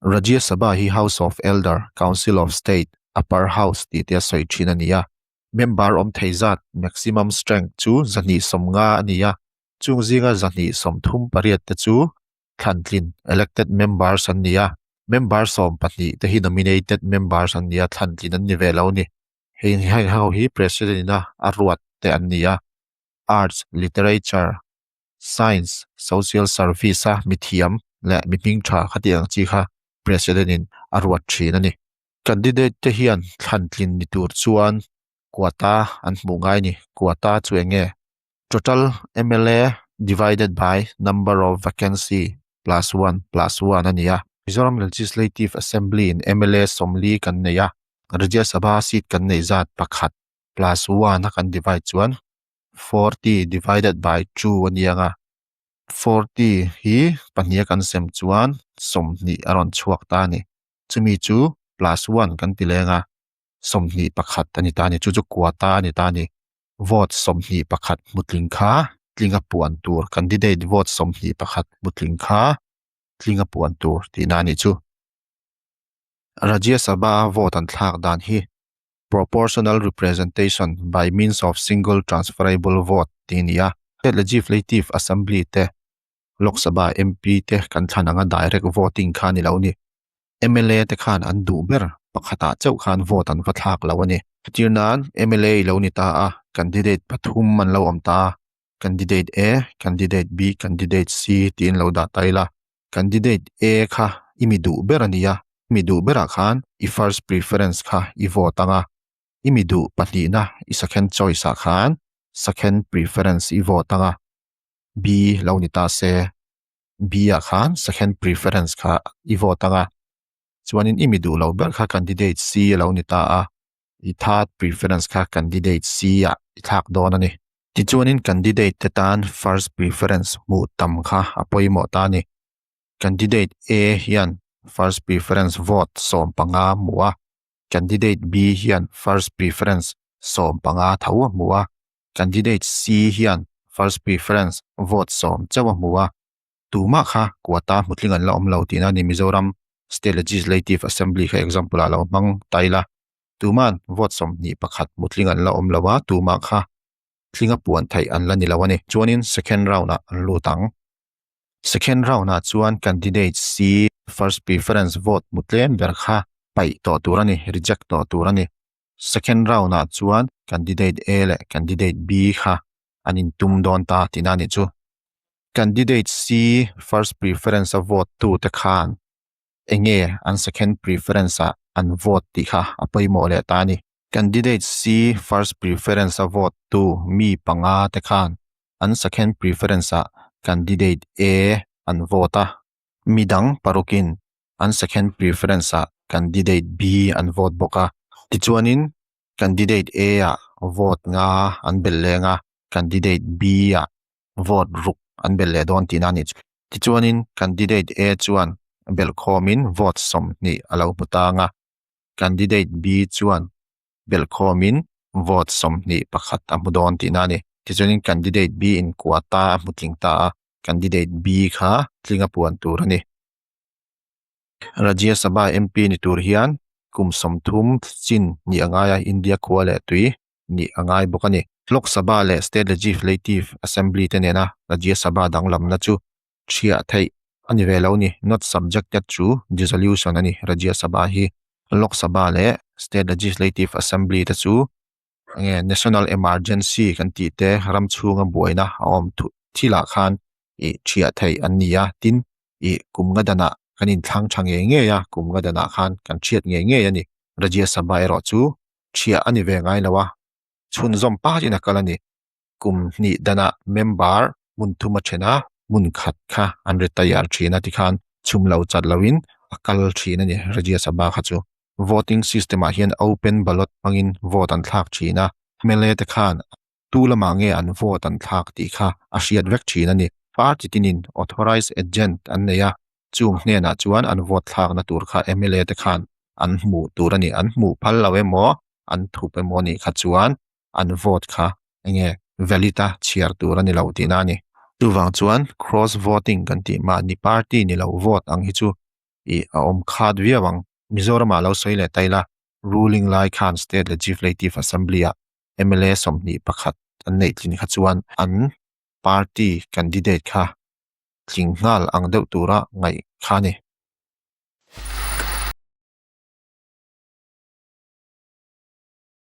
Rajya Sabha hi House of Elder, Council of State, Upper House tih te a sawi thin a ni a. Member awm thei zat, maximum strength, chu 250 a ni a, chung zinga 138 te chu thlantlin, elected members, an ni a. Member 12 te hi nominated members an ni a, thlantlin an ni ve lo a ni. Hei heng ho hi President ina a ruat te an ni a. Arts, Literature, Science, Social Service a mithiam leh mi hming tha khati ang chi kha President in a ruat thin a ni. Candidate te hian thlantlin ni tur chuan quota an hmuh ngai a ni. Quota chu eng nge? Total mla divided by number of vacancy plus one plus one a ni a. Mizoram Legislative Assembly in mla 40 kan nei a, Rajya Sabha seat kan neih zat pakhat plus one a kan divide chuan 40 divided by 2 a ni ang a. 40 hi pahnih a kan sem chuan 20 a rawn chhuak ta a ni. Chumi chu plus one kan ti leng a, 21 a ni ta a ni. Chu chu quota a ni ta a ni. Vote 21 mutling kha tlinga puan tur, candidate vote 21 mutling kha tlinga puan tur tihna a nih chu. Rajya Sabha vote an thlak dan hi proportional representation by means of single transferable vote tih a ni a. State Legislative Assembly te, Lok Sabha MP te kan thlan anga direct voting kha a ni lo ni. MLA te khan an duh ber pakhatah chauh khan vote an va thlak lo a ni. Tir nan MLA i lo ni ta a, candidate pathum an lo awm ta a, candidate A, candidate B, candidate C tiin lo dah ta ila. Candidate A kha i mi duh ber a ni a, i mi duh berah khan i first preference kha i vote ang a, i mi duh pahnihna i second choice ah khan second preference i vote ang a, B lo ni ta se, B ah khan second preference kha i vote ang a, chuanin i mi duh lo ber kha candidate C a lo ni ta a, i third preference kha candidate C ah i thlak dawn a ni. Tichuanin candidate te tan first preference hmuh tam kha a pawimawh ta a ni. Candidate A hian first preference vote 15 a hmu a, candidate B hian first preference 15 tho a hmu a, candidate C hian first preference vote 10 chauh a hmu a. Tumah kha quota hmutling an la awm lo tihna a ni. Mizoram State Legislative Assembly kha example ah lo hmang ta ila. Tuman vote 21 hmutling an la awm lo a, tumah kha tlinga puan theih an la ni lo a ni. Chuanin second round ah an lut ang. Second round ah chuan candidate C first preference vote hmu tlem ber kha paih tawh tur a ni, reject tawh tur a ni. Second round ah chuan candidate A leh candidate B kha an intum dawn ta tihna a nih chu. Candidate C first preference a vote tu te khan enge an second preference ah an vote tih kha a pawimawh leh ta a ni. Candidate C first preference a vote tu mi panga te khan an second preference ah candidate A an vote a, midang parukin an second preference ah candidate B an vote bawk a. Tichuanin candidate A ah vote nga an belh leng a, candidate B ah vote ruk an belh leh dawn tihna a nih chu. Tichuanin candidate A chuan belh khawmin vote 20 a lo hmu tang a, candidate B chuan belh khawmin vote 21 a hmu dawn tihna a ni. Tichuanin candidate B in quota a hmu tling ta a, candidate B kha tlinga puan tur a ni. Rajya Sabha MP ni tur hian kum 30 chin nih a ngai a, India khua leh tui nih a ngai bawk a ni. Lok Sabha leh State Legislative Assembly te nena Rajya Sabha danglamna chu thiah theih a ni ve lo ni, not subjected to dissolution a ni. Rajya Sabha hi Lok Sabha leh State Legislative Assembly te chu enge national emergency kan tih te ram chhunga buaina a awm thilah khan i thiah theih an ni a, tin i kum nga danah kan inthlang tha ngei ngei a, kum nga danah khan kan thiat ngei ngei a ni. Rajya Sabha erawh chu thiah a ni ve ngai lo a, chhunzawm patin a kal a ni. Kum hnih danah member hmun thum a then a, hmun khat kha an retire thin a tikhan chhum lo chat loin a kal thin a ni Rajya Sabha kha chu. Voting system ah hian open ballot hmangin vote an thlak thin a, MLA te khan tu lamah nge an vote an thlak tih kha a hriat vek thin a ni. Party tinin authorized agent an nei a, chung hnenah chuan an vote thlakna tur kha MLA te khan an hmuh tur a ni. An hmuh phal lo emaw, an thup emaw nih kha chuan an vote kha enge valid a chhiar tur a ni lo tihna a ni. Chuvang chuan cross voting kan tih mahni party ni lo vote ang hi chu. I a awm khat viau ang. Mizoramah lo sawi leh ta ila, ruling lai khan State Legislative Assembly-ah mla 21 an neih tlin kha chuan an party candidate kha tling nghal ang deuh tura ngaih kha a ni.